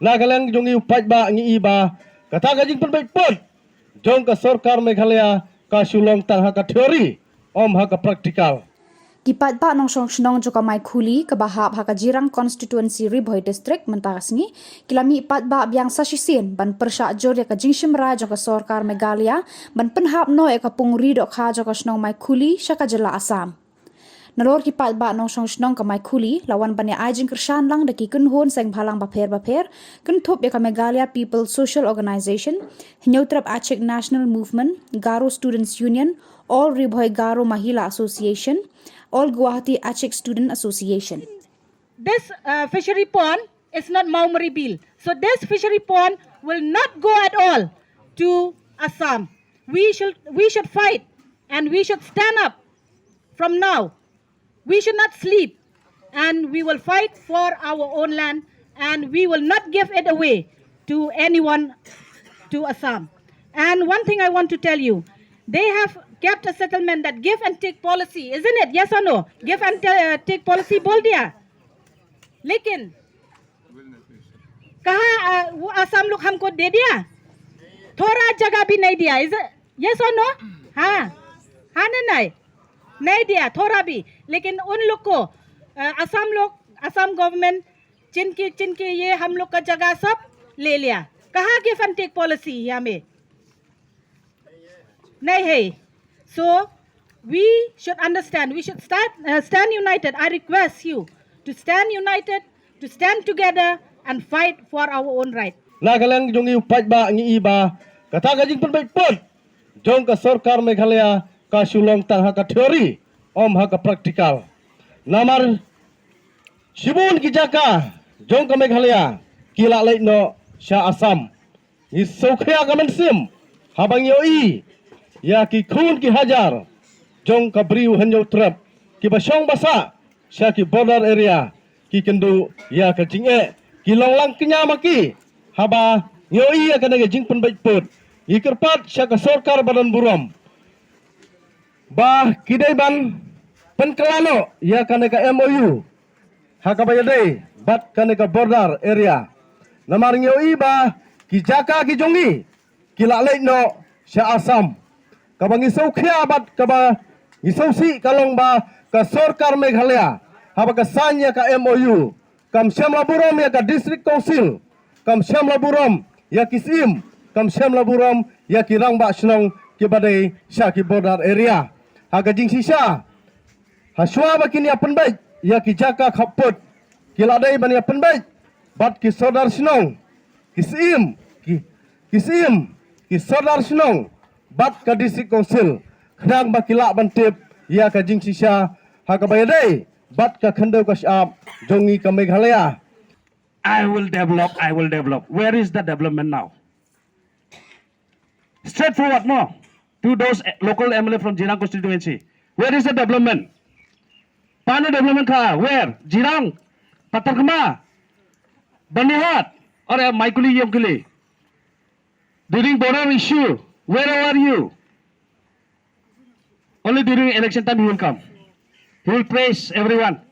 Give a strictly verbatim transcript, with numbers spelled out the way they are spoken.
Na ka liang jong ngi u paidbah ngi i ba kata ka jingpynbeit pud jong ka sorkar Meghalaya ka shu long tang ha ka theory, ym ha ka practical. Ki paidbah nongshong shnong jong ka Maikhuli kaba hap ha ka Jirang Constituency, Ri Bhoi District, mynta ka sngi ki la mih paidbah biang sa shisien ban pyrshah jur ïa ka jingshim rai jong ka sorkar Meghalaya ban pynhap noh ïa ka pung ri dohkha jong ka shnong Maikhuli sha ka jylla Assam. Nalor ki paidbah nongshong shnong ka Maikhuli la wan ban ïa ai jingkyrshan lang da ki kynhun seng bhalang bapher bapher, kynthup ïa ka Meghalaya People Social Organization, Hynñiewtrep Achik National Movement, Garo Students Union, All Ri Bhoi Garo Mahila Association, All Guwahati Achik Student Association. This uh, fishery pond is not Maumari Bill. So this fishery pond will not go at all to Assam. We should, we should fight and we should stand up from now. We should not sleep, and we will fight for our own land, and we will not give it away to anyone, to Assam. And one thing I want to tell you, they have kept a settlement that give and take policy, isn't it? Yes or no? Give and ta- uh, take policy bol diya. Lekin kaha uh, Assam lok hamko de diya. Thoda jaga bhi nahi diya. Is it? Yes or no? Ha? Ha na nahi? Nahi diya, thoda bhi. Lekin un log ko, uh, Assam log, Assam government, jinke, jinke ye hum log ka jagah sab le liya. Kaha give and take policy hai yahan? Nahi hai. So we should understand, we should start, uh, stand united. I request you to stand united, to stand together and fight for our own right. Na ka liang jong ngi u paidbah ngi i ba kata ka jingpynbeit pud jong ka sorkar Meghalaya ka shu long tang ha ka theory, ym ha ka practical. Namar shibun ki jaka jong ka Meghalaya ki la leit noh sha Assam. Ngi sngewkhia ka mynsiem haba ngi ïohi ïa ki khun ki hajar jong ka briew Hynñiewtrep kiba shong ba sah sha ki border area, ki kynduh ïa ka jingeh, ki long lang kñia ma ki. Haba ngi ïohi ïa kane ka jingpynbeit pud, ngi kyrpad sha ka sorkar ba don burom ba ki dei ban pynkylla noh ïa kane ka M O U ha kaba ïadei bad kane ka border area. Namar ngi ïohi ba ki jaka ki jong ngi ki la leit noh sha Assam. Kaba ngi sngewkhia bad kaba ngi sngewsih ka long ba ka sorkar Meghalaya haba ka sign ïa ka M O U, kam shym la burom ïa ka District Council, kam shym la burom ïa ki Syiem, kam shym la burom ïa ki Rangbah Shnong kiba dei sha ki border area. Ha ka jingshisha, hashwa ba kin ïa pynbeit ïa ki jaka khappud, ki la dei ban ïa pynbeit bad ki Sordar Shnong, ki Syiem, ki, ki Syiem, ki Sordar Shnong bad ka District Council, khnang ba ki lah ban tip ïa ka jingshisha ha kaba ïadei bad ka khyndew ka shyiap jong ngi ka Meghalaya. I will develop, I will develop. Where is the development now? Straightforward, no? To those local M L A from Jirang constituency. Where is the development? Pano development ka? Where? Jirang, Patharkhmah, Byrnihat, or uh, Maikhuli, Yongkili? During border issue, where are you? Only during election time he will come. He will praise everyone.